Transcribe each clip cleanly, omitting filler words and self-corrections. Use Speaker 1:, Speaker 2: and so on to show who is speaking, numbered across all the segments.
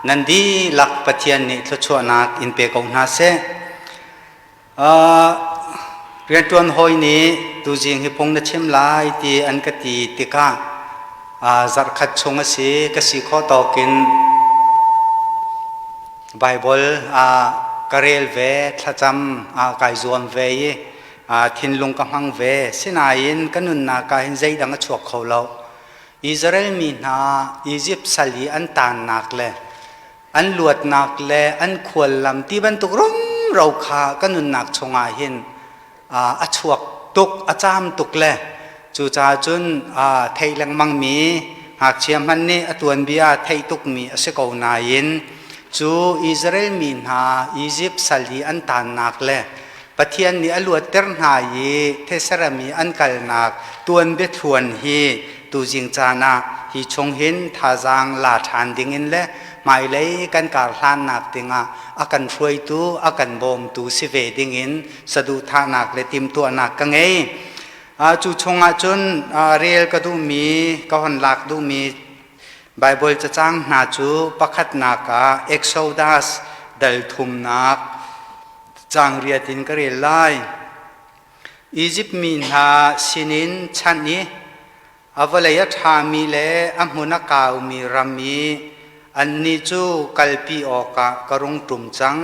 Speaker 1: Nan dihlak Pathian nih thluachuahnak in pe ko hna seh. Rianṭuan hawi nih tuzing hi phung na chim lai ti an ka ti tikah zarhkhat chung a si ka si khawh tawkin Baibal ka rel ve, thlacam kai zuam ve i thinlung ka hmang ve. Sinain ka nunnak ah hin zeidang a chuak kho lo. Israel mi hna Izipt sal i an taannak le an luatnak le an khuallam ti bantuk rumro kha ka nunnak chungah hin a chuak tuk, a caam tuk le cucaah cun theih lengmangmi ngakchia hmanh nih a tuanbia theih tukmi a si ko nain cu Israel mi hna Izipt sal i an taannak le Pathian nih a luatter hna i thesarem i an kalnak tuanbia thluan hi tuzing caan ah hi chung hin thazaang la ṭhan dingin le hmailei kan kar hlannak dingah a kan hruaitu a kan bawmtu si ve dingin saduhthahnak le timhtuahnak ka ngei. Cu chungah cun rel ka duhmi ka hon lak duhmi Baibal cacang hna cu pakhatnak ah Exodus dal thumnak Caang riat in ka rel lai. Izipt mi hna sinin chanh i a vawlei a ṭhami le a hmun a kaumi ram i annih cu kalpi awkah ka rung ṭum cang.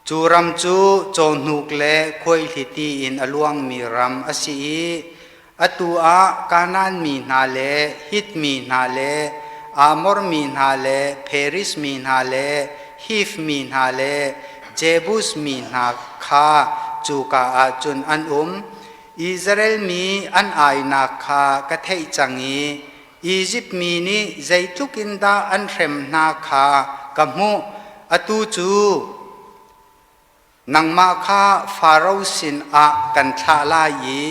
Speaker 1: Cu ram cu cawhnuk le khuaihliti in a luangmi ram a si i atu ah Kanaan mi hna le Hit mi hna le Amor mi hna le Periz mi hna le Hiv mi hna le Jebus mi hna kha cuka ah cun an um. Israel mi an ainak kha ka theih cang i Izipt mi nih zeitluk in dah an hrem hna kha ka hmuh. Atu cu Nangmah kha Faro sinah kan thlah lai i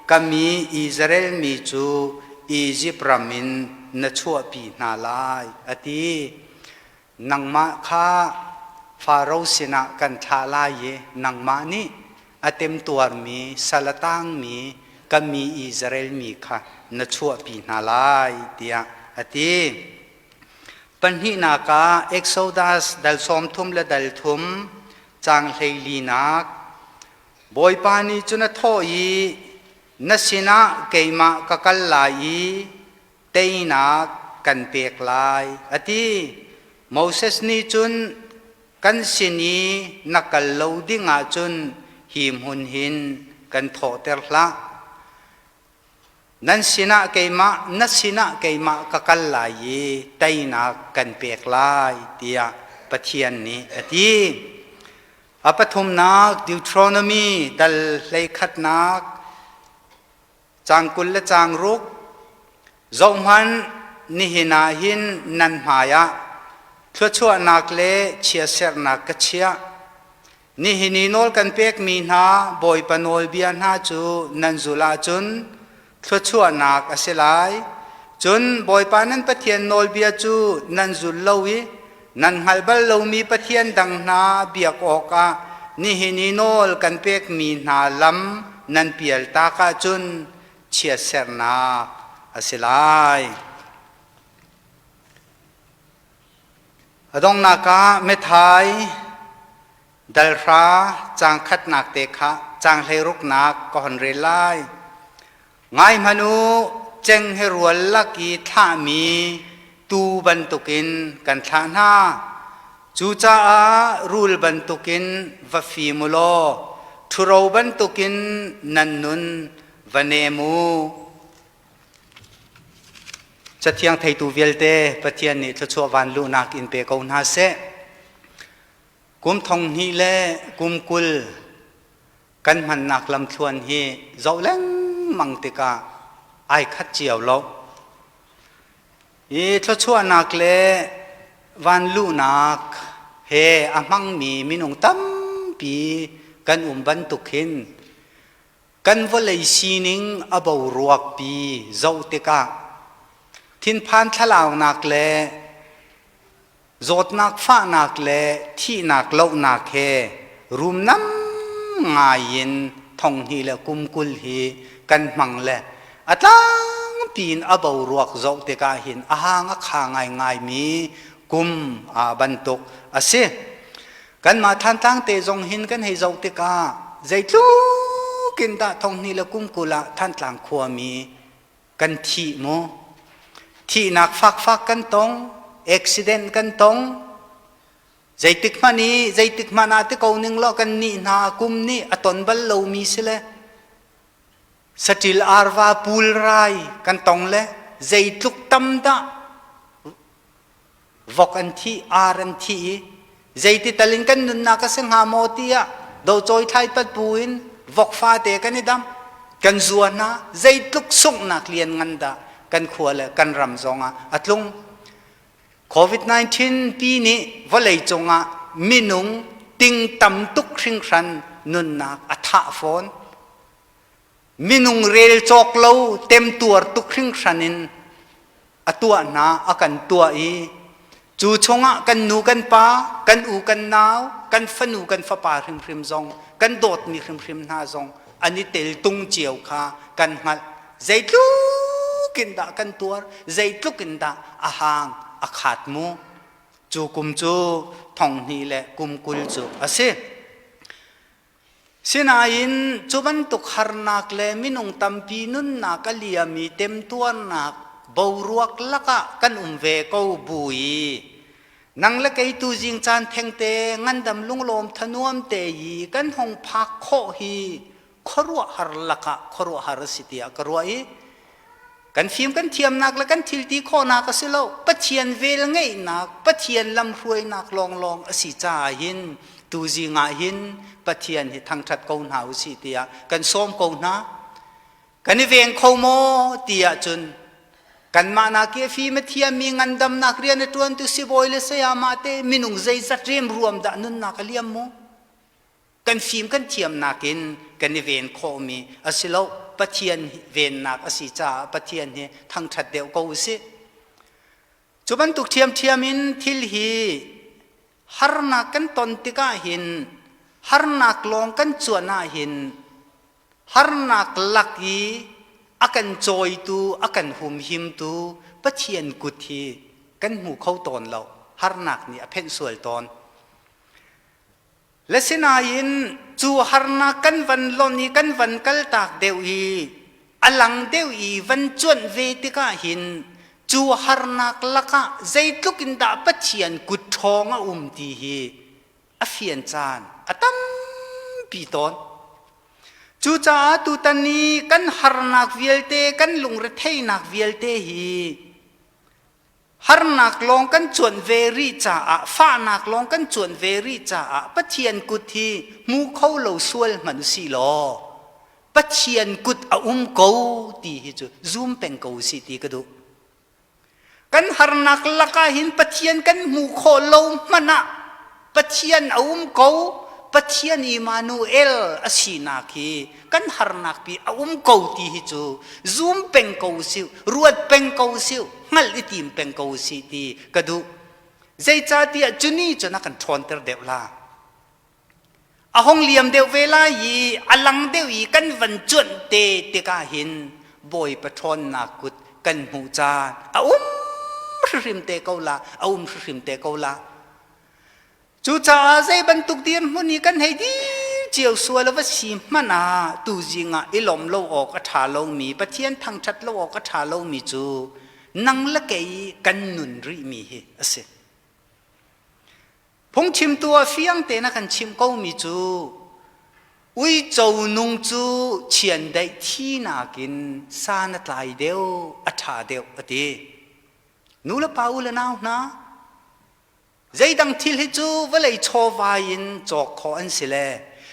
Speaker 1: ka mi Israel mi cu Izipt ram in na chuahpi hna lai, a ti. Nangmah kha Faro sinah kan thlah lai i nangmah nih a temtuarmi sal a tangmi ka mi Israel mi kha na chuahpi hna lai, tiah a ti. Pahnihnak ah Exodus dal 30 le dal thum caang hleilinak Bawipa nih cun a thawh i na sinah keimah ka kal lai i teinak kan pek lai a ti. Moses nih cun kan sin i na kal lo ding ahcun hi hmun hin kan thawhter hlah. Nan sinah keimah, na sinah keimah ka kal lai i teinak kan pek lai, tiah Pathian nih a ti. A pathumnak Deuteronomy dal hleikhatnak caang 20 le caang ruk zohhmanh nihin ah hin nan hmaiah thluachuahnak le chiatserhnak ka chiah. Nihin i nawl kan pekmi hna Bawipa nawlbia hna cu nan zulh ahcun thluachuahnak a si lai. Cun Bawipa nan Pathian nawlbia cu nan zul lo i nan hngalh bal lomi pathian dang hna biak awkah nihin i nawl kan pekmi hna lam nan pialtak ahcun chiatserhnak a si lai. A donghnak ah Matthai dalhra caang khatnak te kha caang hleiruknak ka hon rel lai. Ngai hmanh u, ceng he rual lak i thlahmi tuu bantukin kan thlah hna. Cucaah rul bantukin va fim u law ṭhuro bantukin nan nun va nem u. Cathiang theitu vialte Pathian nih thluachuah van luhnak in pe ko hna seh. Kum thong hnih le kum 20 kan hmannak lamthluan hi zoh lengmang tikah ai khat cio lo. Hi thluachuahnak le van luhnak he a hmangmi minung tampi kan um bantuk hin Kan vawlei sining a boruakpi zoh tikah thinphan thlalaunak le zawtnak fahnak le thihnak lohnak he rumnam ngai in thonghnih le kum 20 hi kan hmang le a tlangpi in a boruak zoh tikah hin a hang a kha ngaingaimi kum bantuk a si. Kanmah Thantlang te zong hin kan hei zoh tikah zeitluk in dah thonghnih le kum 20 ah Thantlang khuami kan thih mu. Thihnak fakfak kan tong, accident kan tong, Zeitik hmanh i zeitik hmanh ah ti ko ning law kan nih hna kum nih a ton bal lomi si le saṭil arva pulrai kan tong le zeitluk tam dah vok an thi ar an thi i zeiti tal in kan nunnak a si hnga maw tiah docawi thlai pat bu in vok fate kan i dam kan zua hna zeitluk sunghnak lian ngan dah kan khua le kan ram zongah a tlung COVID-19 pi nih vawleicung ah minung ting tam tuk hringhran nunnak a thah fawn. Minung rel cawk lo temtuar tuk hringhran in a tuah hna a kan tuah i cu chungah kan nu kan pa, kan u kan nau, kan fanu kan fapa hrimhrim zong, kan dawtmi hrimhrim hna zong an i tel tung cio kha kan hngalh. Zeitluk in dah kan tuar, zeitluk in dah a hang a khat mu. Cu kum cu thonghnih le kum 20 cu a si. Sinain cu bantuk harnak le minung tampi nunnak a liami temtuarnak boruak lakah kan um ve ko bu i nang le kei tu zing caan thengte ngandam lunglawm thanuam te i kan hong phak khawh hi khuaruahhar lakah khuaruahhar a si tiah ka ruah i kan fim kan thiamnak le kan thilti khawhnak a si lo. Pathian vel ngeihnak Pathian lamhruainak lawnglawng a si caah hin tuzing ah hin Pathian hi thangṭhat ko hna u sih tiah kan sawm ko hna. Kan i veng kho maw tiah cun kanmah nak i a fim a thiammi ngandamnak rian a ṭuantu sibawi le sayamah te minung zeizat remruam dah nunnak a liam mu? Kan fim kan thiamnak in kan i ven khawhmi a si lo. Pathian vennak a si caah Pathian hi thangṭhat deuh ko u sih. Cu bantuk ṭhiamṭhiam in thil hi harnak kan ton tikah hin harnak lawng kan cuan ah hin harnak lak i a kan cawitu a kan humhimtu Pathian kut hi kan hmu kho tawn lo. Harnak nih a phenh sual tawn. Le sinain cu harnak kan van lonh i kan van kaltak deuh i a lang deuh i van cuanh ve tikah hin cu harnak lakah zeitluk in dah Pathian kut ṭhawng a um ti hi a fian caan a tampi tawn. Cucaah tutan i kan harnak vialte, kan lungretheihnak vialte hi Harnak lawng kan cuanh ve rih caah, fahnak lawng kan cuanh ve rih caah Pathian kut hi hmu kho lo sual hmanh usih law Pathian kut a um ko ti hi cu zum peng ko usih ti ka duh. Kan harnak lakah hin Pathian kan hmuh khawh lo hmanh ah Pathian a um ko, Pathian Immanuel a sinak hi kan harnak pi a um ko ti hi cu zum peng ko usih, ruat peng ko usih, hngalh i tim peng ko usih ti ka duh. Zeicahtiah cuni cun a kan ṭhawnter deuh la. A hong liam deuh ve lai i a lang deuh i kan van cuanh te tikah hin Bawipa ṭhawnnak kut kan hmuh caan a um hrimhrim te ko la, a um hrimhrim te ko la. Cucaah zei bantuk dirhmun i kan hei dir cio sual a va si hmanh ah tuzing ah i lawmh lo awk a ṭha lomi, Pathian thangṭhat lo awk a ṭha lomi cu nang le kei kan nun rihmi hi a si. Phungchimtu ah fiang tein a kan chimh komi cu uico nung cu chiandeih thi nakin san a tlai deuh, a ṭha deuh a ti. Nu le pa u le nau hna, Zeidang thil hi cu vawlei chawva in cawk khawh an si le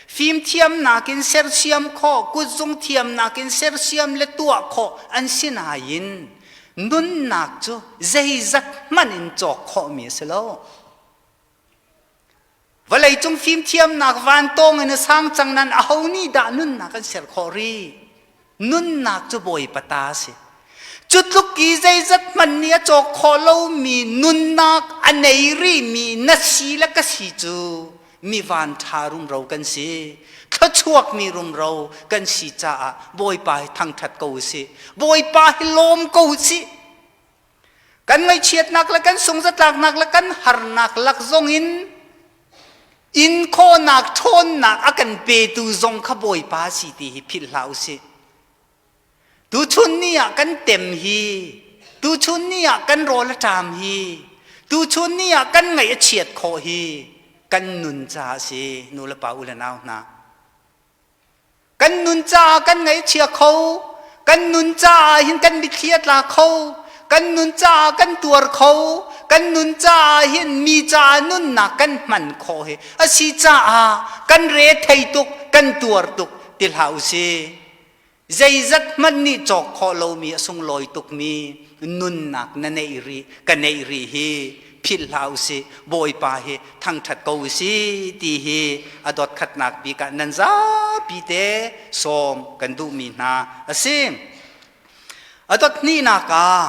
Speaker 1: fimthiamnak in sersiam khawh, kutzung thiamnak in sersiam le tuah khawh an si nain nunnak cu zeizat hmanh in cawk khawhmi a si lo. Vawleicung fimthiamnak vantawng in a sang cang nan aho nih dah nunnak an ser khawh rih? Nunnak cu Bawipa ta a si. Cu tluk i zeizat hmanh nih a cawk khawh lomi nunnak a nei rihmi na si le ka si cu mi vanṭha rumro kan si. Thluachuakmi rumro kan si caah Bawipa hi thangṭhat ko u sih. Bawipa hi lawm ko u sih. Kan ngaihchiatnak le kan sungzatlaknak le kan harnak lak zong in in khawhnak ṭhawnnak a kan petu zong kha Bawipa si ti hi philh hlah usih. Tuchun ni ah kan tem hi, tuchun ni ah kan rawl a ṭam hi, tuchun ni ah kan ngaih a chiat khawh hi kan nun caah a si, nu le pa u le nau hna. Kan nun caah kan ngaihchia kho, kan nun caah hin kan mitthli a tla kho, kan nun caah kan tuar kho, kan nun caah hin mi caah nunnak kan hman khawh hi a si caah kan re thei tuk, kan tuar tuk ti hlah u si. Zeizat hmanh nih cawk khawh lomi a sunglawi tukmi nunnak na neih rih, ka neih rih hi philh hlah usih, Bawipa hi thangṭhat ko usih ti hi a dotkhatnak bik ah nan zapi te sawm kan duhmi hna a si. A dot hnihnak ah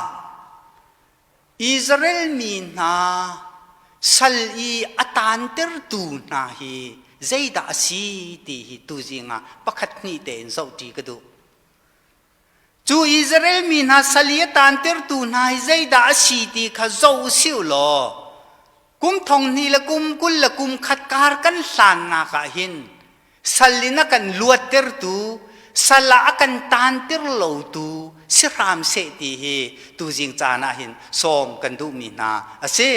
Speaker 1: Israel mi hna sal i a taantertu hna hi zeidah a si ti hi tuzing ah pakhat hnih tein zohṭi ka duh. Cu Israel mi hna sal i a taantertu hna hi zeidah a si ti kha zoh u sih law kum thong hnih le kum 20 le kum khat kar kan hlannak ah hin Sal in a kan luattertu, sal ah a kan taanter lotu si hram seh ti hi tuzing caan ah hin sawm kan duhmi hna a si.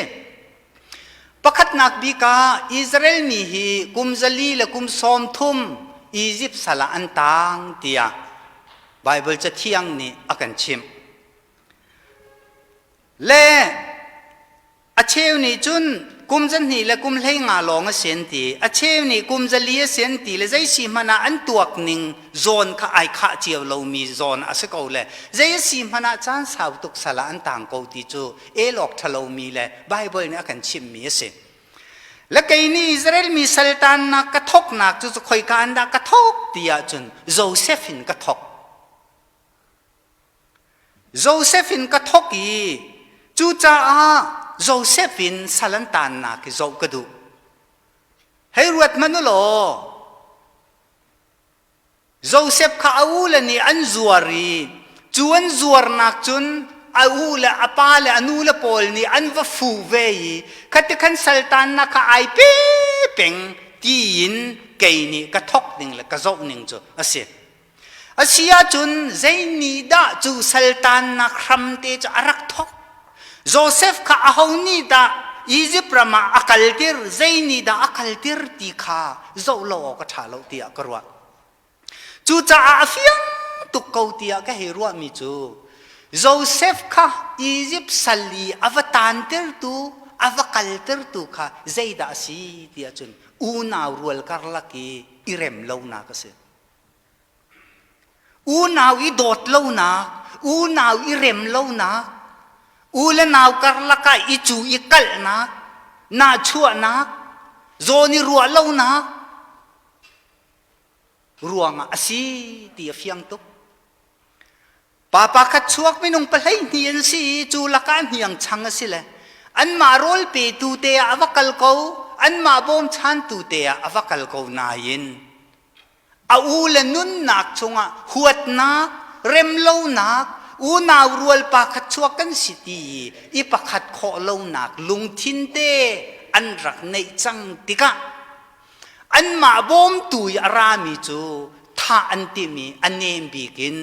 Speaker 1: Pakhatnak bik ah Israel mi hi kum 400 le kum 30 Izipt sal ah an taang tiah Baibal Cathiang nih a kan chimh. Le A cheu nih cun kum 200 le kum 15 lawng a si an ti. A cheu nih kum 400 a si an ti le zei si hmanh ah an tuak ning zawn kha ai khah cio lomi zawn a si ko le zei a si hmanh ah caan sau tuk sal ah an tang ko ti cu el awk ṭha lomi le Baibal nih a kan chimhmi a si. Le kei nih Israel mi saltannak ka thawknak cu khoika an dah ka thawk ti ahcun Joseph in ka thawk. Joseph in ka thawk i cucaah Joseph in sal an taannak hi zoh ka duh. Hei ruat hmanh u law, Joseph kha a u le nih an zuar i cu an zuarnak cun a u le a pa le a nu le pawl nih an va fu ve i khati khan saltannak kha ai pe peng tiin kei nih ka thawk ning le ka zoh ning cu a si. A si ahcun zeinihdah cu saltannak hramte cu a rak thawk? Josef kha aho nih dah Izipt ram ah a kaltir, zeinihdah a kaltir ti kha zoh lo awk a ṭha lo tiah ka ruah. Cucaah a fiang tuk ko tiah ka hei ruahmi cu Josef kha Izipt sal i a va taantertu, a va kaltertu kha zeidah a si tiah cun unau rual karlak i i rem lonak a si. Unau i dawt lonak, unau i rem lonak, u le nau karlak ah i cu i kalhnak, nahchuahnak, zawn i ruah lonak ruangah a si ti a fiang tuk. Pa pakhat chuak minung 12 an si i cu lakah hniang chang a si le anmah rawl petu te ah a va kal ko, anmah bawmchantu te ah a va kal ko nain a u le nunnak chungah huatnak, remlonak, unau rual pa khat chuak kan si ti i i pakhat khawh lonak lungthin te an rak neih cang tikah Anmah bawmtu i a rami cu thah an timh i a nem bik in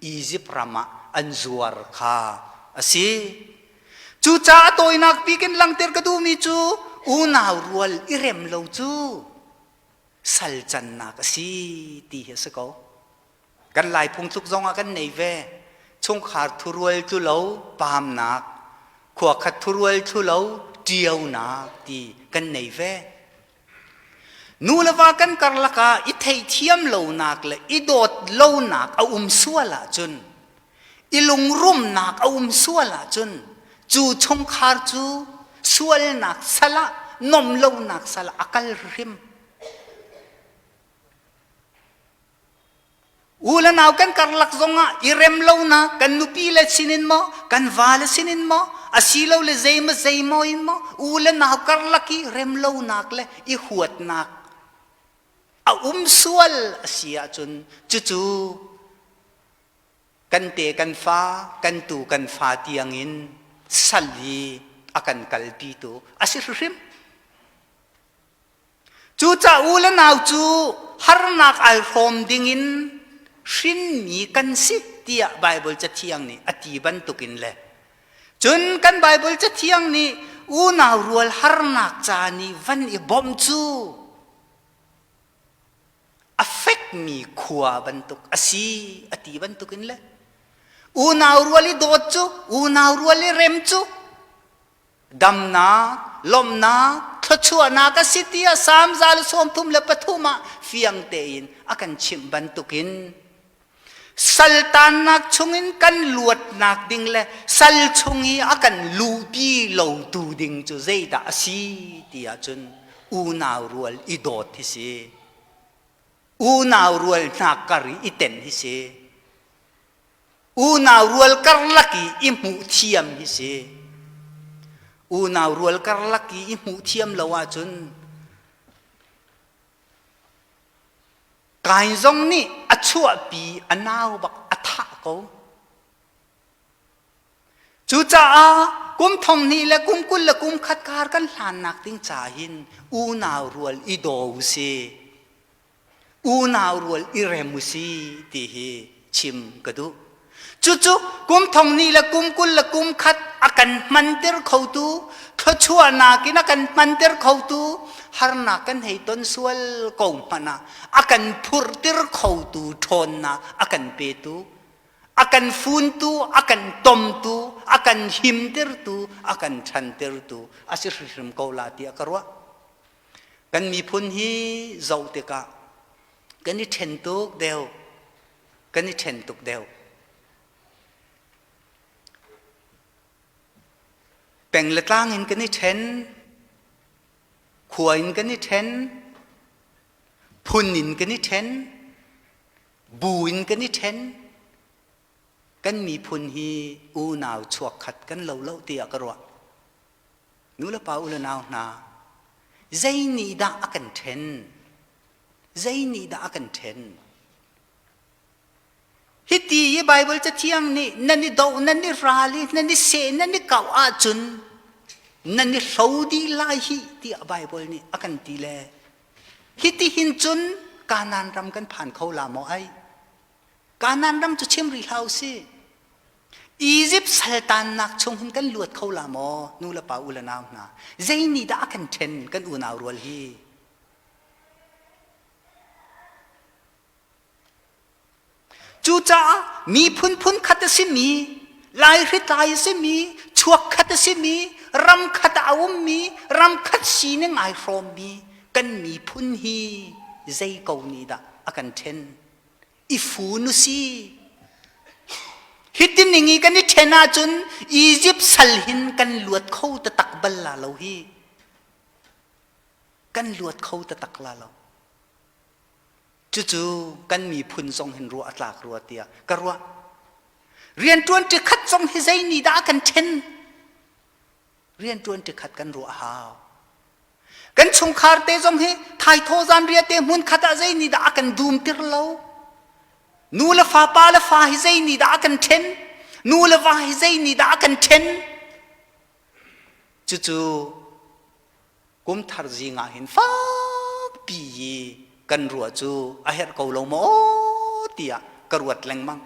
Speaker 1: Izipt ram ah an zuar kha a si. Cucaah a tawinak bik in langhter ka duhmi cu unau rual i rem lo cu sal cannak a si ti hi a si ko. Kan Lai phungtluk zong ah kan nei ve. Chungkhar thurual tlu lo paamnak, khua khat thurual thlu lo ṭionak ti kan nei ve. Nu le va kan karlak ah i theihthiam lonak le i dawt lonak a um sual ahcun, i lungrumnak a um sual ahcun, cu chungkhar cu sualnak sal ah, nom lonak sal ah a kal hrim. U le nau kan karlak zongah i rem lonak kan nupi le sinin maw kan va le sinin maw asilole zeimaw zeimaw in maw u le nau karlak i rem lonak le i huatnak a um sual a si ahcun cucu kan te kan fa kan tu kan fa tiangin. Sal i a kan kalpitu a si hrimhrim. Cucaah u le nau cu harnak ai hrawm dingin hrinmi kan si tiah Baibal Cathiang nih a ti bantukin le cun kan Baibal Cathiang nih unau rual harnak ca nih van i bawmh cu a fekmi khua bantuk a si a ti bantukin le unau rual i dawt cu unau rual i rem cu damnak lawmhnak thluachuahnak a si tiah Salm 133 ah fiang tein a kan chimh bantukin saltannak chungin kan luatnak ding le sal chung i a kan luhpi lotu ding cu zeidah a si ti ahcun unau rual i dawt hi si. Unau rual hna kar i i ten hi si. Unau rual karlak i i hmuh thiam hi si. Unau rual karlak i i hmuh thiam lo ahcun Kain zong nih a chuahpi a nau bak a thah ko. Cucaah kum thong hnih le kum 20 le kum khat kar kan hlannak ding ca hin unau rual i daw u si. Unau rual i rem u si ti hi chim ka duh. Cucu kum thong hnih le kum 20 le kum khat a kan hmanter khotu, thluachuahnak in a kan hmanter khotu, harnak kan hei ton sual ko hmanh ah a kan phurhter khotu ṭhawnnak a kan petu, a kan funtu, a kan tomtu, a kan himtertu, a kan ṭhantertu a si hrimhrim ko la tiah ka ruah. Kan miphun hi zoh tikah kan i ṭhen tuk deuh. Kan i ṭhen tuk deuh. Peng le tlang in kan i ṭhen, khua in kan i ṭhen, phun in kan i ṭhen, bu in kan i ṭhen. Kan miphun hi unau chuakkhat kan lo lo tiah ka ruah. Nu le pa u le nau hna, zei nih dah a kan ṭhen? Zei nih dah a kan ṭhen? Hiti i Baibal Cathiang nih nan i doh, nan i ral i nan i seh, nan i kauh ahcun nan i hlo dih lai hih tiah Baibal nih a kan ti le hiti hin cun Kanaan ram kan phan kho la maw ai? Kanaan ram cu chim rih hlah usih. Izipt saltannak chung hin kan luat kho la maw nu le pa u le nau hna? Zei nih dah a kan ṭhen kan unau rual hi? Cucaah miphun phun khat a simi, laihritlai a simi, chuak khat a simi, ram khat ah a ummi, ram khat sining ai hrawmmi kan miphun hi zei ko nih dah a kan ṭhen? I fun u si. Hi tining i kan i ṭhen ahcun Izipt sal hin kan luat kho taktak bal la lo hi. Kan luat kho taktak la lo. Cucu kan miphun zong hin ruah a tlak rua tiah ka ruah. Rianṭuan ṭikhat zong hi zei nih dah a kan ṭhen? Rianṭuan ṭikhat kan ruah a hau. Kan chungkhar te zong hi thaithaw zanriah te hmun khat ah zei nih dah a kan dumtir lo? Nu le fa, pa le fa hi zei nih dah a kan ṭhen? Nu le va hi zei nih dah a kan ṭhen? Cucu kum thar zing ah hin fakpi i kan ruah cu a herh ko lo maw tiah ka ruat lengmang.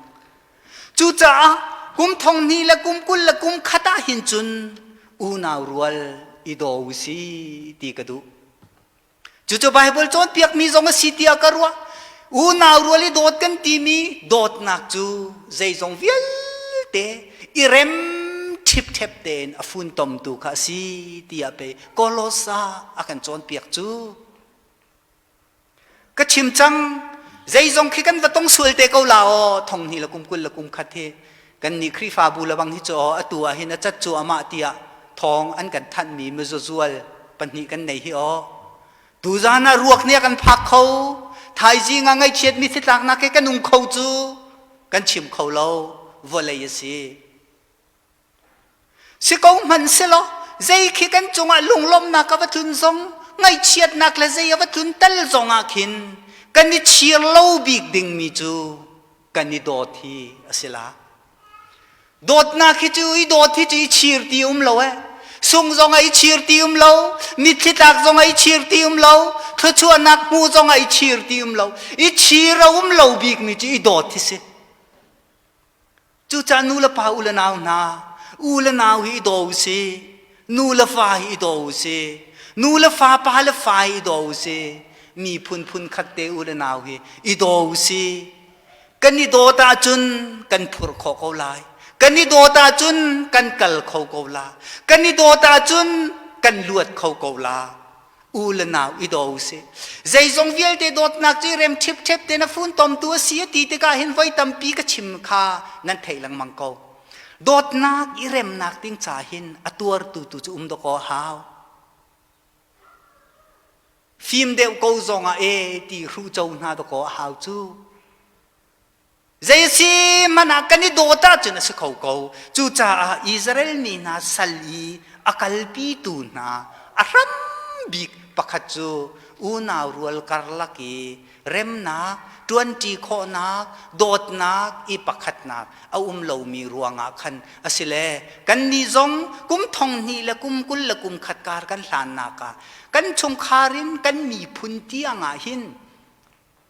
Speaker 1: Cucaah kum thong hnih le kum 20 le kum khat ah hin cun unau rual i daw u si ti ka duh. Cucu Baibal cawnpiakmi zong a si tiah ka ruah. Unau rual i dawt kan timi dawtnak cu zeizong vialte i rem ṭhipṭhep tein a funtomtu kha a si tiah pei Kolosa a kan cawnpiak cu. Ka chim cang zeizong khi kan va tong sual te ko la aw thong hnih le kum 20 le kum khat hi kan nih Khrihfabu le bang hi cu aw atu ah hin a cat cu amah tiah thawng an kan thanhmi mizazual pahnih kan nei hi aw Tuzan ah ruak nih a kan phak kho. Thaizing ah ngaihchiatmi thitlaknak he kan um kho cu kan chim kho lo. Vawlei a si. Si ko hmanh selaw zei khi kan cungah lunglawmhnak a va tlun zong ngaihchiatnak le zei a va tlun tal zong ah khin kan i chir lo bik dingmi cu kan i dawt hi a si la. Dawtnak hi cu i dawt hi cu i chir ti um lo eh. Sung zong ah i chir ti um lo, mitthli tlak zong ah i chir ti um lo, thluachuahnak hmu zong ah i chir ti um lo. I chir a um lo bikmi cu i dawt hi si. Cucaah nu le pa u le nau hna, u le nau hi i daw u si, nu le fa hi i daw u si, nu le fa pa le fa hi i daw u si, miphun phun khat te u le nau hi i daw u si. Kan i dawt ahcun kan phur khawh ko lai. Kan i dawt ahcun kan kal kho ko la. Kan i dawt ahcun kan luat kho ko la. U le nau i daw u si. Zeizong vialte dawtnak cu i rem ṭhipṭhep te na funtomtu a si a ti tikah hin voi tampi ka chim kha nan theih lengmang ko. Dawtnak i remnak ding ca hin a tuartu tu cu um dawkaw a hau. Fim deuh ko zongah e ti hruhco hna dawkaw a hau cu. Zei a si hmanh ah kan i dawt ahcun a si kho ko. Cucaah Israel mi hna sal i a kalpitu hna a hram bik pakhat cu unau rual karlak i remnak, ṭuanṭi khawhnak, dawtnak i pakhatnak a um lomi ruangah khan a si le kannih zong kum thong hnih le kum 20 le kum khat kar kan hlannak ah kan chungkhar in kan miphun tiang ah hin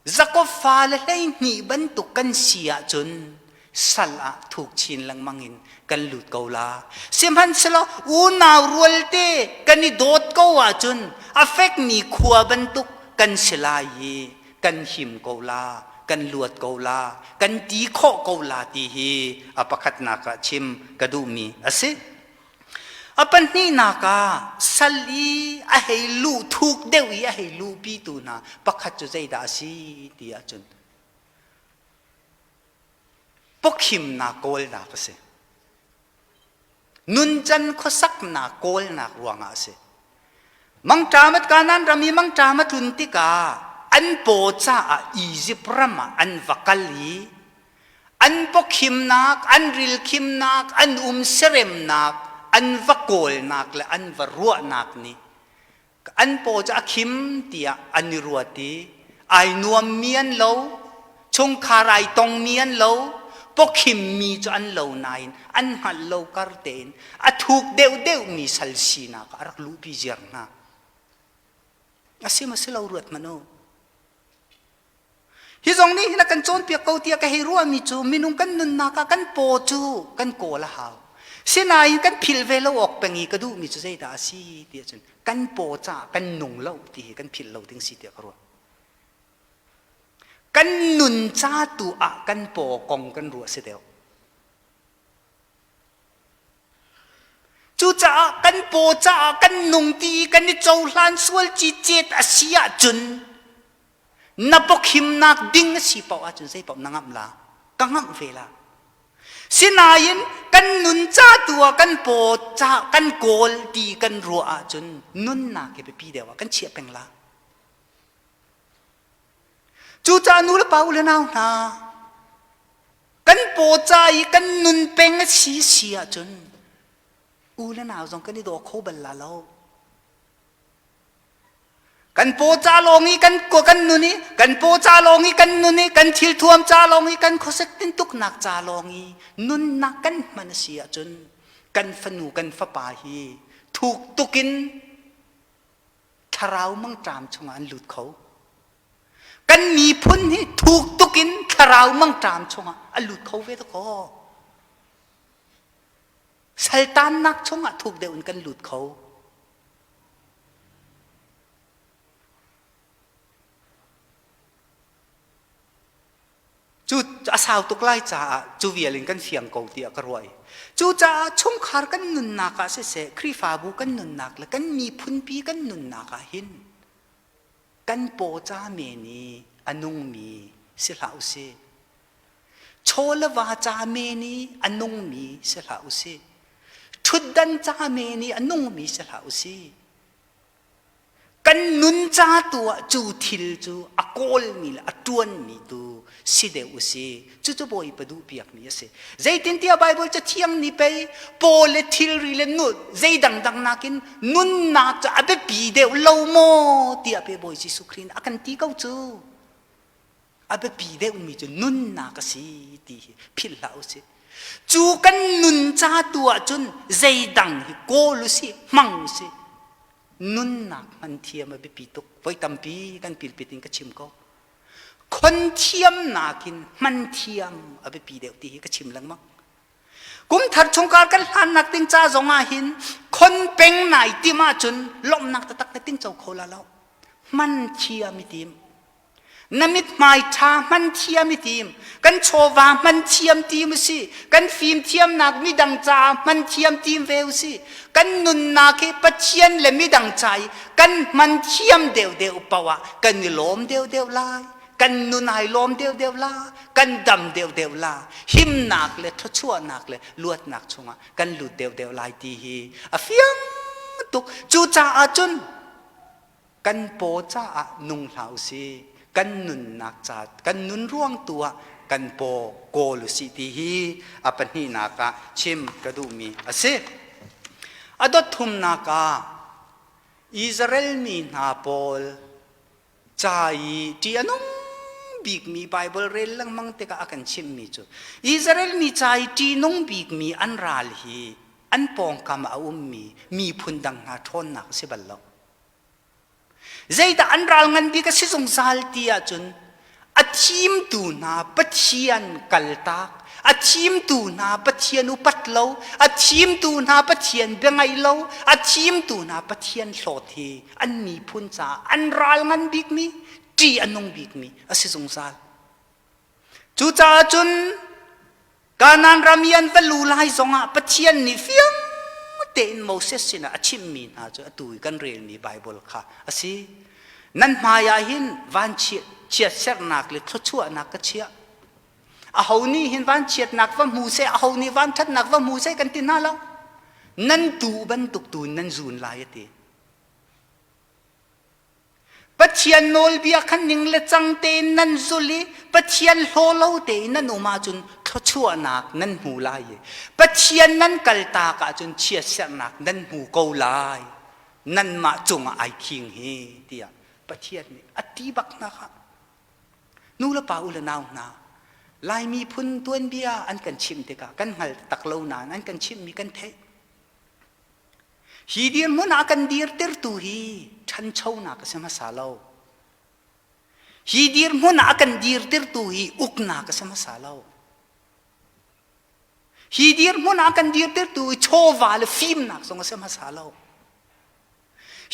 Speaker 1: Jakob fale 12 bantuk kan si ahcun sal ah thuk chin lengmang in kan lut ko la. Sihmanhsehlaw unau rualte kan i dawt ko ahcun a fekmi khua bantuk kan si lai i kan him ko la, kan luat ko la, kan ti khawh ko la ti hi a pakhatnak ah chim ka duhmi a si. A pahnihnak ah sal i a hei luh thuk deuh i a hei luhpitu hna pakhat cu zeidah a si ti ahcun pawkhimnak kawlnak a si. Nuncan khuasaknak kawlnak ruangah a si. Mangṭam at Kanaan ram i mangṭam a tlun tikah an paw caah Izipt ram ah an va kal i An pawkhimnak, an rilkhimnak, an um seremnak, an va kawlnak le an va ruahnak nih an paw cu a khim tiah an i ruat i ai nuammi an lo, chungkhar ai tongmi an lo, pawkhimmi cu an lo nain an hngalh lo kar tein a thuk deuhdeuhmi sal sinak ah a rak luhpi ziar hna. A si maw si lo ruat hmanh u. Hi zong nih hin a kan cawnpiak ko tiah ka hei ruahmi cu minung kan nunnak ah kan paw cu kan kawl a hau. Sinain kan philh ve lo awk peng i ka duhmi cu zeidah a si ti ahcun kan paw caah kan nung lo ti hi kan philh lo ding si tiah ka ruah. Kan nun ca tu ah kan paw kong kan ruah si deuh. Cucaah kan paw caah kan nung ti i kan i cohlan sual cicet a si ahcun na pawkhimnak ding a si paoh ahcun zei paoh na ngamh la ka ngamh ve la sinain kan nun ca tu ah kan paw ca kan kawl ti kan ruah ahcun nunnak hi biapi deuh ah kan chiah peng la cucaah nu le pa u le nau hna Kan paw ca i kan nun peng a si si ahcun u le nau zong kan i daw kho bal la lo. Kan paw ca lawng i kan kan nun i kan paw ca lawng i kan nun i kan thil thuam ca lawng i kan khuasik tintuknak ca lawng i nunnak kan hman a si ahcun kan fanu kan fapa hi thuk tukin thlarau mangṭam chungah an lut kho. Kan miphun hi thuk tuk in thlarau mangṭam chungah a lut kho ve dakaw. Saltannak chungah thuk deuh in kan lut kho. Cu a sau tuk lai caah cu vial in kan fiang ko tiah ka ruah i cucaah chungkhar kan nunnak ah siseh Khrihfabu kan nunnak le kan miphunpi kan nunnak ah hin kan paw ca men i a nungmi si hlah usih. Chaw le va ca men i a nungmi si hlah usih. Ṭhutdan ca men i a nungmi si hlah usih. Kan nun ca tu ah cu thil cu a kawlmi le a ṭuanmi tu si deuh usih. Cucu Bawipa duhpiakmi a si. Zeitintiah Baibal Cathiang nih pei paw le thilri le nu zei dangdang nakin nunnak cu a biapi deuh lo maw tiah pe Bawi Jesuh Khrih nih a kan ti ko cu. A biapi deuhmi cu nunnak a si ti hi philh hlah usih. Cu kan nun ca tu ahcun zeidang hi kawl usih, hmang usih. Nunnak hman thiam a biapi tuk. Voi tampi kan pilpit in ka chim ko. Khon thiamnak in hman thiam a biapi deuh ti hi ka chim lengmang. Kum thar chungkhar kan hlannak ding ca zong ah hin khon peng nai tim ahcun lawmhnak taktak na tingco kho la lo. Hman thiam i tim. Na mithmai ṭha hman thiam i tim. Kan chawva hman thiam tim u si. Kan fimthiamnak midang caah hman thiam tim ve u si. Kan nunnak hi Pathian le midang ca i kan hman thiam deuhdeuh paoh ah kan i lawm deuhdeuh lai. Kan nun ai lawm deuhdeuh la. Kan dam deuhdeuh la. Himnak le thluachuahnak le luatnak chungah kan lut deuhdeuh lai ti hi a fiang tuk. Cucaah cun kan paw caah nung hlah usih kan nunnak ca kan nun ruang tu ah kan paw kawl usih ti hi a pahnihnak ah chim ka duhmi a si. A dot thumnak ah Israel mi hna pawl ca i ṭih a nung bikmi Baibal rel lengmang tikah a kan chimhmi cu Israel mi ca i ṭihnung bikmi an ral hi an pawngkam ah a ummi miphun dang hna ṭhawnnak a si bal lo. Zeidah an ral ngan bik a si zungzal ti ahcun a thimtu hna Pathian kaltak, a thimtu hna Pathian upat lo, a thimtu hna Pathian biangaih lo, a thimtu hna Pathian hlawt hi an miphun caah an ral ngan bikmi, ṭih a nung bikmi a si zungzal. Cucaah cun Kanaan ram i an va lu lai zongah Pathian nih fiang tein Moses sinah a chimhmi hna cu atu i kan relmi Baibal kha a si. Nan hmaiah hin vanchiatserhnak le thluachuahnak ka chiah. Aho nih hin vanchiatnak va hmu seh, aho nih vanṭhatnak va hmu seh kan ti hna lo. Nan tuu bantuk tu in nan zun lai a ti. Pathian nawlbia kha ning le cang tein nan zul i Pathian hlaw lo tein nan um ahcun thluachuahnak nan hmu lai i Pathian nan kaltak ahcun chiatserhnak nan hmu ko lai. Nanmah cungah ai khing hi tiah Pathian nih a ti bak hna kha. Nu le pa u le nau hna, Lai miphun tuanbia an kan chimh tikah kan hngal tak lo nain an kan chimhmi kan theih. Hi dirhmun ah kan dirtertu hi ṭhanchonak a si hmasa lo. Hi dirhmun ah a kan dirtertu hi uknak a si hmasa lo. Hi dirhmun ah a kan dirtertu hi chawva le fimnak zong a si hmasa lo.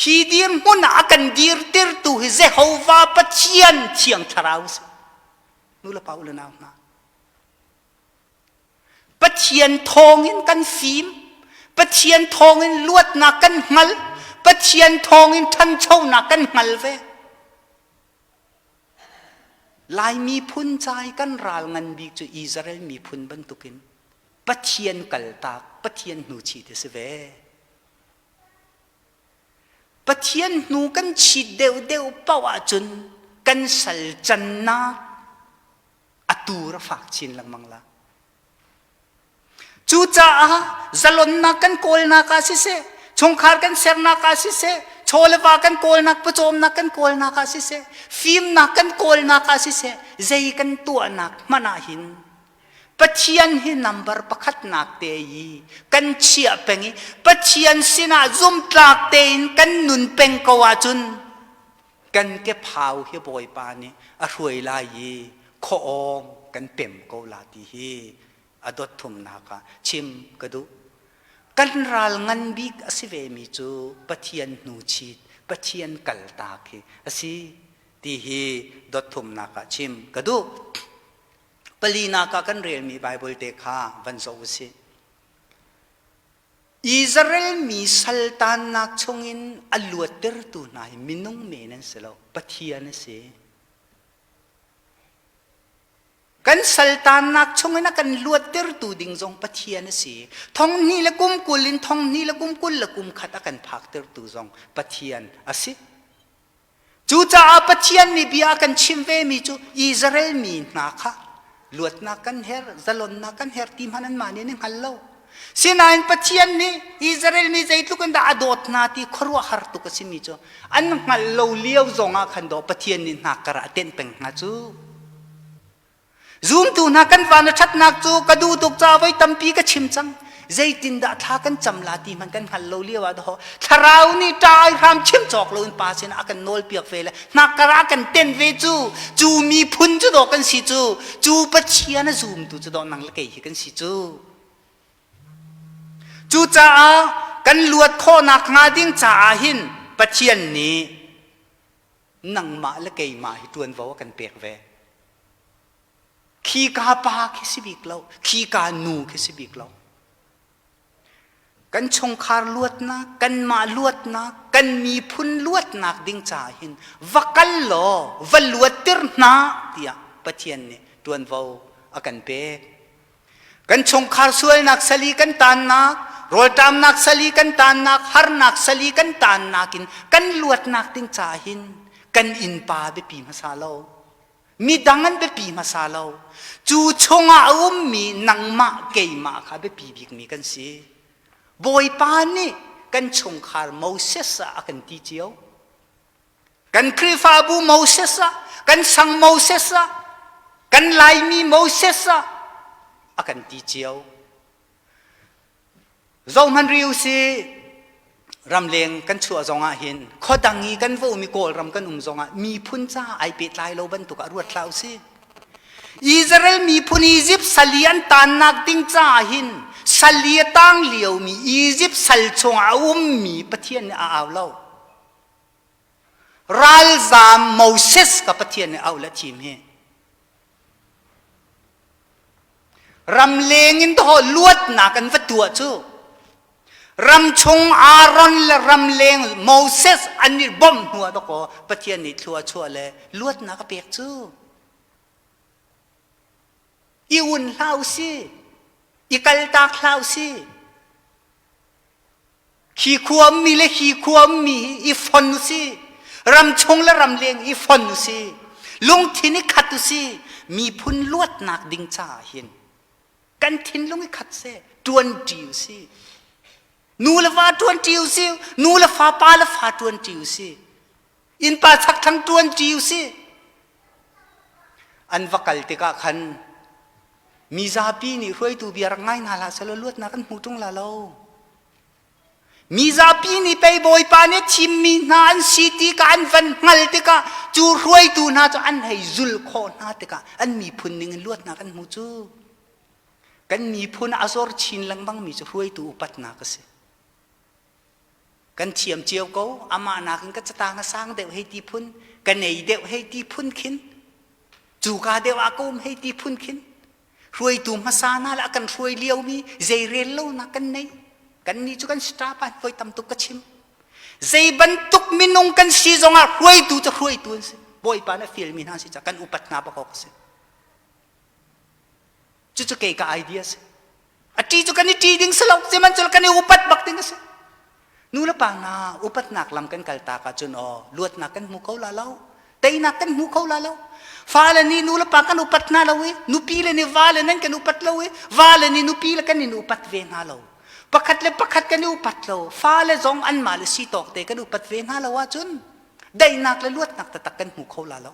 Speaker 1: Hi dirhmun ah a kan dirtertu hi Jehovah Pathian Thiang Thlarau a si. Nu le pa u le nau hna. Pathian thawngin kan fim, Pathian thawngin luatnak kan hngal, Pathian thawngin ṭhanchonak kan hngal ve. Lai miphun ca i kan ral ngan bik cu Israel miphun bantukin Pathian kaltak, Pathian hnuchit a si ve. Pathian hnu kan chit deuhdeuh paoh ahcun kan sal cannak a tur a fak chin lengmang la. Cucaah zalonnak kan kawlnak ah siseh, chungkhar kan sernak ah siseh, chaw le va kan kawlnak, pawcawmnak kan kawlnak ah siseh, fimnak kan kawlnak ah siseh, zei kan tuahnak hmanh ah hin Pathian hi number pakhatnak te i kan chiah peng i Pathian sinah zumtlak tein kan nun peng ko ahcun kan kephau hi Bawipa nih a hruai lai i khuaawng kan pem ko la ti hi a dot thumnak ah chim ka duh. Kan ral ngan bik a si vemi cu Pathian hnu chit, Pathian kaltak hi a si ti hi dot thumnak ah chim ka duh. Palinak ah kan relmi Baibal te kha van zoh u sih. Israel mi saltannak chungin a luattertu hna hi minung men an si lo, Pathian a si. Kan saltannak chungin a kan luattertu ding zong Pathian a si. Thong hnih le kum 20 in thong hnih le kum 21 a kan phaktertu zong Pathian a si. Cucaah Pathian nih bia a kan chim vemi cu Israel mi hna kha luatnak kan herh, zalonnak kan herh ti hmanh anmah nih an i hngal lo. Sinain Pathian nih Israel mi zeitluk in dah a dawt hna ti khuaruahhar tuk a simi cu an hngalh lo lio zongah khan dawh Pathian nih hna kar ah a tenh peng hna cu. Zumtu hna kan van a ṭhatnak cu ka duh tuk caah voi tampi ka chim cang. Zeitindah thla kan cam la ti hmanh kan hngal lo lio ah dawh thlarau nih ṭai hram chim cawk loin pa sinah a kan nawlpiak ve le hnakkar ah kan tenh ve cu cu miphun cu dawh kan si cu cu Pathian a zumtu cu dawh nang le kei hi kan si cu. Cucaah kan luat khawhnak hnga ding caah hin Pathian nih nangmah le keimah hi ṭuanvo a kan pek ve. Khika pa khi si bik lo, khika nu khi si bik lo. Kan chungkhar luatnak, kanmah luatnak, kan miphun luatnak ding caah hin va kal law va luattir hna tiah Pathian nih ṭuanvo a kan pek. Kan chungkhar sualnak sali kan taannak, rawlṭamnak sali kan taannak, harnak sali kan taannak in kan luatnak ding caah hin kan innpa biapi hmasa lo. Midang an biapi hmasa lo. Cu chungah a ummi nangmah keimah kha biapi bikmi kan si. Bawipa nih kan chungkhar Moses ah a kan ti cio. Kan Khrihfabu Moses ah, kan sang Moses ah, kan Laimi Moses ah a kan ti cio. Zohman riu si ramleng kan chuah zong ah hin khuadang i kan va um i Kawlram kan um zong ah miphun ca ai pehtlai lo bantuk ah ruat hlah usih. Israel miphun Egypt sali an tannak ding caah hin sali a tang liomi Egypt sal chungah a ummi Pathian nih a au lo. Ralzaam Moses ka Pathian nih auh le thim hi. Ramleng in dawh luatnak an va tuah cu. Ramchung Aaron le ramleng Moses an i bawmh hnu ah dawkaw Pathian nih thlua chuah le luatnak a pek cu. I un hlah usih. I kaltak hlah usih. Khi khuammi le hi khuammi hi i fon usih. Ramchung le ramleng i fon usih. Lungthin i khat usih. Miphun luatnak ding caah hin kan thinlung i khat seh. Ṭuanṭi usih. Nu le va ṭuanṭi usih. Nu le fa, pa le fa ṭuanṭi usih. Innpa chakthlang ṭuanṭi usih. An va kal tikah khan mizapi nih hruaitu bia rak ngai hna hlah sehlaw luatnak an hmu ṭung la lo. Mizapi nih pei Bawipa nih thimmi hna an si ti kha an van hngal tikah cu hruaitu hna cu an hei zul khawh hna tikah an miphun ning in luatnak an hmu cu. Kan miphun a zor chin lengmangmi cu hruaitu upatnak a si. Kan thiam cio ko, amah nakin ka catang a sang deuh hei ti phun, ka nei deuh hei ti phun khin, cuka deuh ah ka um hei ti phun khin, hruaitu hmasa hna le a kan hruai liomi zei rel lonak kan nei. Kannih cu kan staff ah voi tam tuk ka chim. Zei bantuk minung kan si zongah hruaitu cu hruaitu an si. Bawipa nih a fialmi hna si caah kan upat hna bak awk a si. Cucu kei ka idea si. A ṭi cu kan i ṭi ding si lo, sihmanhsehlaw kan i upat bak ding a si. Nu le pa hna upatnak lam kan kal tak ahcun aw luatnak kan hmu kho la lo, teinak kan hmu kho la lo. Fale nih nu le pa kan upat hna lo i nupi le nih vale nan kan upat lo i vale nih nupi le kan in upat ve hna lo. Pakhat le pakhat kan i upat lo. Fale zong anmah le si tawk te kan upat ve hna lo ahcun daihnak le luatnak taktak kan hmu kho la lo.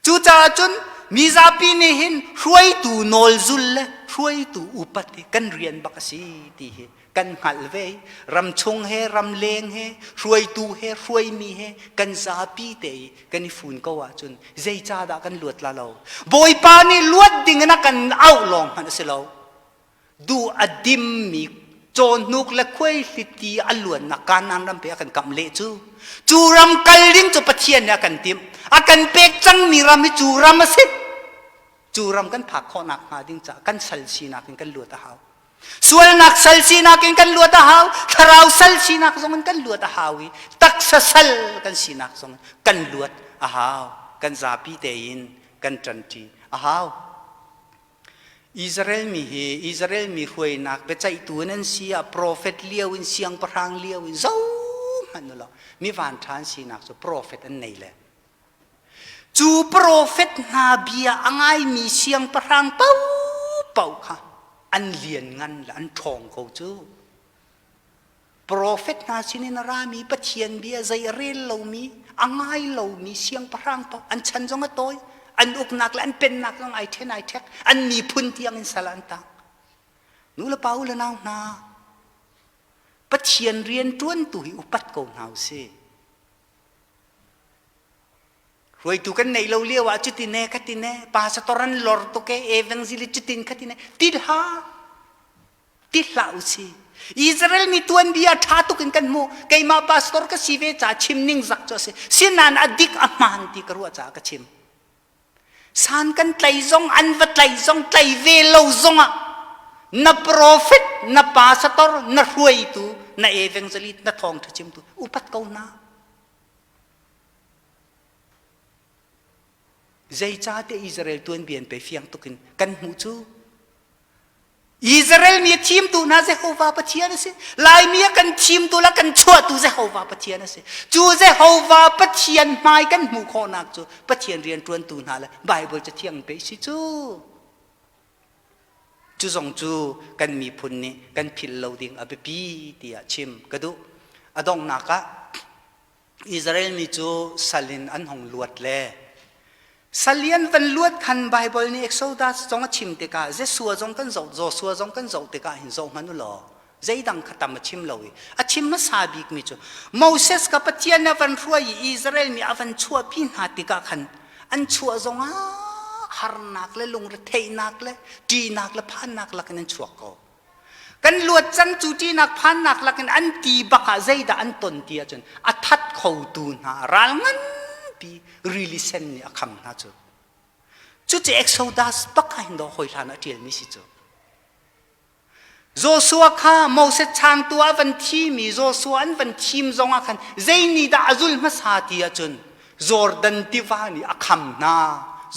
Speaker 1: Cucaah cun mizapi nih hin hruaitu nawlzul le hruaitu upat hi kan rian bak a si ti hi kan hngalh ve. Ramchung he ramleng he hruaitu he hruaimi he kan zapi te i kan i fun ko ahcun zeicahdah kan luat la lo. Bawipa nih luat ding in a kan auh lawng hmanh a si lo. Duh a dimmi cawhnuk le khuaihliti a luannak Kanaan ram pe a kan kamh leh cu. Cu ram kal ding cu Pathian nih a kan timh. A kan pek cangmi ram hi cu ram a si. Cu ram kan phak khawhnak hnga ding caah kan sal sinak in kan luat a hau. Sualnak sal sinak in kan luat a hau. Thlarau sal sinak zong in kan luat a hau i taksa sal kan sinak zong in kan luat a hau. Kan zapi tein kan ṭanṭi a hau. Israel mi hi Israel mi hruainak biaceihtu in an si ah profet lio in siangpahrang lio in zohmanh ulaw mi vanṭha an sinak cu profet an nei le cu profet hna bia a ngaimi siangpahrang paohpaoh kha an lianngan le an ṭhawng ko cu. Profet hna sinin a rami Pathian bia zei a rel lomi, a ngai lomi siangpahrang paoh an chan zong a tawi. An uknak le an pennak zong ai ṭhen ai ṭhek. An miphun tiang in sal ah an tang. Nu le pa u le nau hna, Pathian rian ṭuantu hi upat ko hna u sih. Hruaitu kan neih lo lio ah cutin e khatin e pastor an lor tuk e evangelist cutin khatin e ti hlah ti hlah u si. Israel mi tuanbia ṭha tuk in kan hmuh. Keimah pastor ka si ve ca chim ning zak cu a si. Sinain a dik a hmaan ti ka ruah caah ka chim. San kan tlai zong an va tlai zong tlai ve lo zongah na prophet na pastor na hruaitu na evangelist na thawngṭha chimtu upat ko hna. Zeicahtiah Israel tuanbia in pei fiang tuk in kan hmuh cu Israel mi a thimtu hna Jehovah Pathian a si. Laimi a kan thimtu le kan chuahtu Jehovah Pathian a si. Cu Jehovah Pathian hmai kan hmuh khawhnak cu Pathian rianṭuantu hna le Baibal cathiang pe si cu. Cu zong cu kan miphun nih kan philh lo ding a biapi tiah chim ka duh. A donghnak ah Israel mi cu sal in an hung luat le sal i an van luat khan Baibal nih Exodus zong a chim tikah Joshua zong kan zoh Joshua zong kan zoh tikah hin zoh hmanh u law zeidang kha tam a chim lo i a chim hmasa bikmi cu Moses ka Pathian a van hruai i Israel mi a van chuahpi hna tikah khan an chuah zongah harnak le lungretheihnak le ṭihnak le phannak lakin an chuak ko. Kan luat cang cu ṭihnak phannak lakin an ti bak ah zeidah an ton ti ahcun a that khotu hna ral nganpi rili sen nih a kham hna cu. Cucu Exodus bak ah hin dawh hawi hlan ah ṭialmi si cu. Joshua kha Moses changtu ah van thimi Joshua an van thim zong ah khan zei nih dah a zul hmasa ti ahcun Jordan tiva nih a kham hna.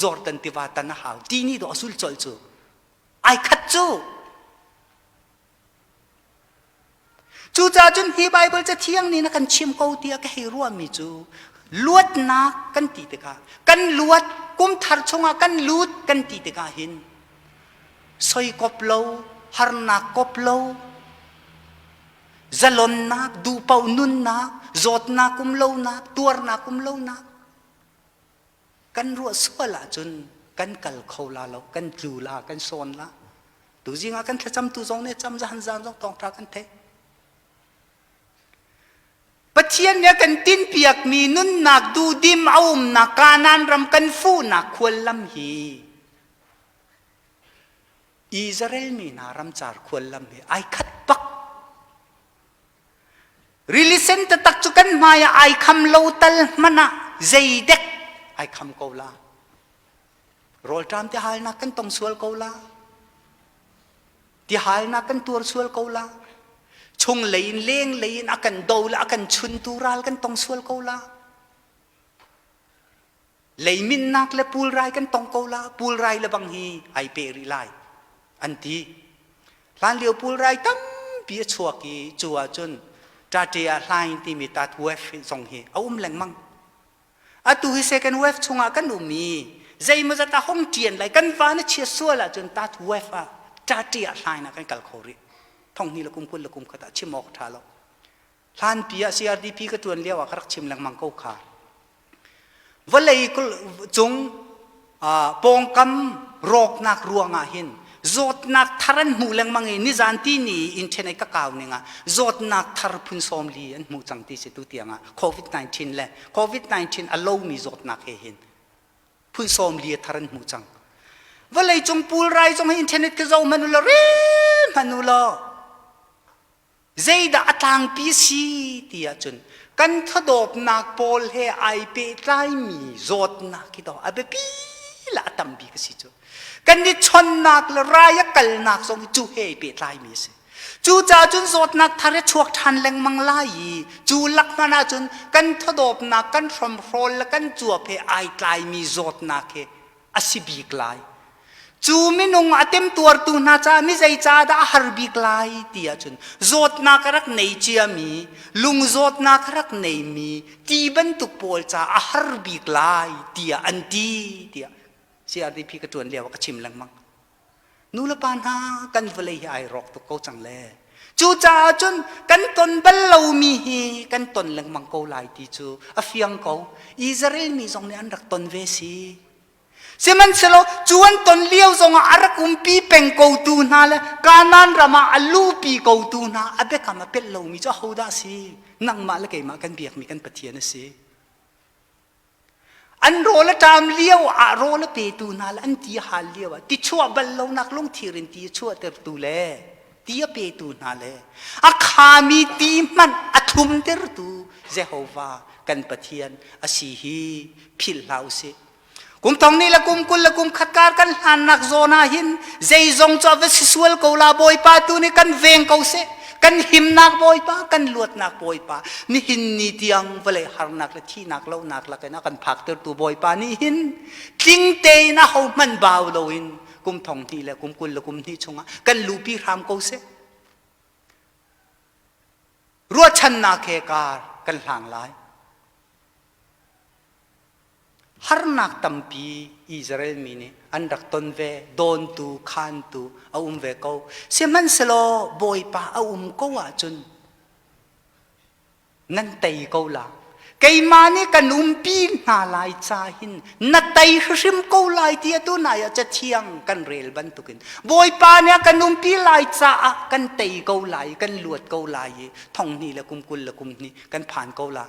Speaker 1: Jordan tiva tan a hau ti nih dawh a zul colh cu. Ai khat cu. Cucaah cun hi Baibal Cathiang nih na kan chim ko tiah ka hei ruahmi cu luatnak kan ti tikah kan luat kum thar chungah kan lut kan ti tikah hin soi kop lo harnak kop lo zalonnak duhpaoh nunnak zawtnak um lonak tuarnak um lonak Kan ruah sual ahcun kan kal kho la lo, kan tlu la, kan sawn la. Tuzing ah kan thlacamtu zong nih cam zahan zan zong thawngṭha kan theih. Pathian nih a kan tinpiakmi nunnak duhdim a umnak Kanaan ram kan fuhnak khuallam hi Israel mi hna ramcar khuallam hi ai khat bak. Rili sen taktak cu kan hmai ah ai kham lo tal hmanh ah zeidek ai kham ko la. Rawlṭam ti halnak kan tong sual ko la. Ti halnak kan tuar sual ko la. Chung lei in leng lei in a kan do le a kan chuntu ral kan tong sual ko la. Leiminnak le pulrai kan tong ko la. Pulrai le bang hi ai pe rih lai an ti. Hlanlio pulrai tampi a chuak i cu ahcun ṭaṭe ah hlain timi tat wave zong hi a um lengmang. Atu hi second wave chungah kan um i zeimawzat a hong ṭian lai kan van a chia sual ahcun tat wave ah ṭaṭe ah hlain ah kan kal kho rih. Thong hnih le kum 20 le kum khat ah chim awk ṭha lo. Hlanpi ah CRDP ka ṭuan lio ah ka rak chim lengmang ko kha. Vawlei cung pawngkam rawknak ruangah hin zawtnak thar an hmuh lengmang i nizan ti ni internet ka kau ning ah zawtnak thar phun 40 an hmuh cang ti si tu tiang ah COVID-19 le COVID-19 a lomi zawtnak he hin phun 40 a thar an hmuh cang. Vawlei cung pulrai zong hi internet ka zoh hmanh u law rel hmanh u law Zeidah a tlangpi si ti ahcun kan thadawpnak pawl he ai pehtlaimi zawtnak hi dawh a biapi le a tam bik a si cu. Kan i chonnak le rai a kalnak zong hi cu he ai pehtlaimi a si. Cucaah cun zawtnak thar a chuak ṭhan lengmang lai i cu lak hmanh ahcun kan thadawpnak, kan hromhrawl le kan cuap he ai tlaimi zawtnak hi a si bik lai. Cu minung a temtuartu hna caah mi zei caah dah a har bik lai ti ahcun zawtnak a rak nei ciami, lung zawtnak a rak neimi ti bantuk pawl caah a har bik lai tiah an ti tiah CRDP ka ṭuan lio ah ka chim lengmang. Nu le pa hna kan vawlei hi ai rawk tuk ko cang le. Cucaah cun kan ton bal lomi hi kan ton lengmang ko lai ti cu a fiang ko. Israel mi zong nih an rak ton ve si. Sihmanhsehlaw cu an ton lio zongah a rak umpi peng kotu hna le Kanaan ram ah a luhpi kotu hna a biakam a pelh lomi cu ahodah a si? Nangmah le keimah kan biakmi kan Pathian a si. An rawl a ṭam lio ah rawl a petu hna le an ti a hal lio ah ti chuah bal lonak lungthir in ti a chuahtertu le ti a petu hna le a khami ti hmanh a thlumtertu Jehovah kan Pathian a si hi philh hlah u sih. Kum thong nih le kum 20 le kum khat kar kan hlannak zawn ah hin zeizong cu a va si sual ko la Bawipa tu nih kan veng ko seh. Kan himnak Bawipa, kan luatnak Bawipa, nihin ni tiang vawlei harnak le thihnak lohnak lakin a kan phaktertu Bawipa nih hin tling tein a ho hmanh bau loin kum thong hnih le kum 20 le kum hnih chungah kan luhpi hram ko seh. Ruahchannak he kar kan hlang lai. Harnak tampi Israel mi nih an rak ton ve, dawntu, khantu a um ve ko. Sihmanhsehlaw Bawipa a um ko ahcun nan tei ko la. Keimah nih kan umpi hna lai ca hin na tei hrim ko lai ti atu nai ah cathiang kan rel bantukin Bawipa nih a kan umpi lai caah kan tei ko lai, kan luat ko lai i thong hnih le kum 20 le kum hnih kan phan ko la.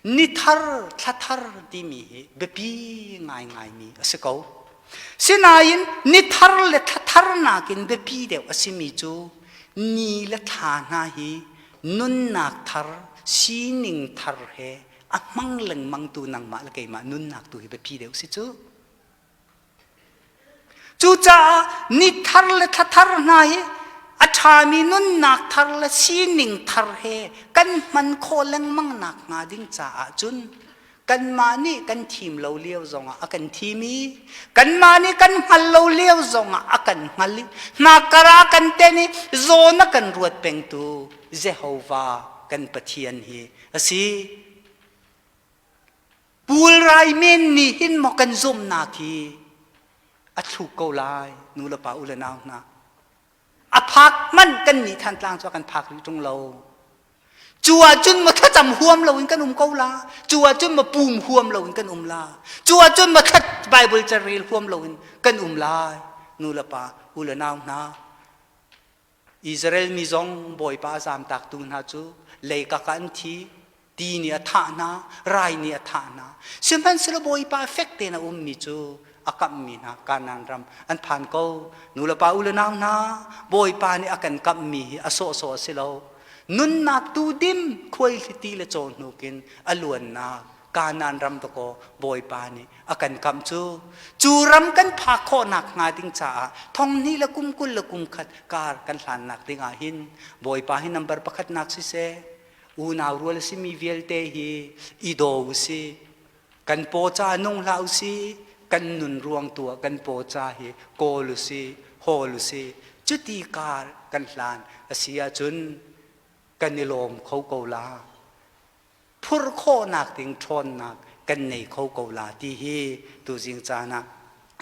Speaker 1: Nithar thlathar timi hi biapi ngaingaimi a si ko. Sinain nithar le thlathar nakin biapi deuh a simi cu ni le thla hna hi nunnak thar, sining thar he a hmang lengmangtu nangmah le keimah nunnak tu hi biapi deuh si cu. Cucaah ni thar le thla thar hna hi a ṭhami nunnak thar le sining thar he kan hman khawh lengmang nak hnga ding caah cun kanmah nih kan thim lo lio zongah a kan thim i kanmah nih kan hngal lo lio zongah a kan hngal i hmakar ah kan ten i zawn a kan ruat pengtu Jehovah kan Pathian hi a si. Pulrai men nih hin maw kan zumhnak hi a thluk ko lai nu le pa u le nau hna. A phak hmanh kan nih Thantlang cu kan phak rih ṭung lo. Cu ahcun maw thlacam huam loin kan um ko la. Cu ahcun maw pum huam loin kan um la. Cu ahcun maw thlat Bible carel huam loin kan um lai. Nu le pa u le nau hna. Israel mi zong Bawipa a zamtaktu hna cu leikak ah an thi. Ti nih a thah hna, rai nih a thah hna. Sihmanhsehlaw Bawipa fek tein a ummi cu a kamhmi hna Kanaan ram an phan ko. Nulepa u le nau hna, Bawipa nih a kan kamhmi hi a sawhsawh a si lo. Nunnak tu dim khuaihliti le cawhnuk in a luannak Kanaan ram dakaw Bawipa nih a kan kamh cu. Cu ram kan phak khawhnak hnga ding caah thong hnih le kum 20 le kum khat kar kan hlannak ding ah hin Bawipa hi nambar pakhatnak siseh, Unau rual a simi vialte hi i daw u sih. Kan paw ca nung hlah u sih. Kan nun ruang tu ah kan paw ca hi kawl u sih, hawl u sih. Cuti kar kan hlan a si ahcun kan i lawm kho ko la. Phurh khawhnak ding ṭhawnnak kan nei kho ko la ti hi tuzing caan ah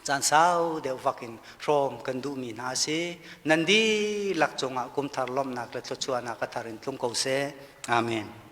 Speaker 1: caan sau deuh vak in hrawm kan duhmi hna a si. Nan dihlak cungah kumthar lawmhnak le thluachuahnak a thar in tlung ko seh. Amen.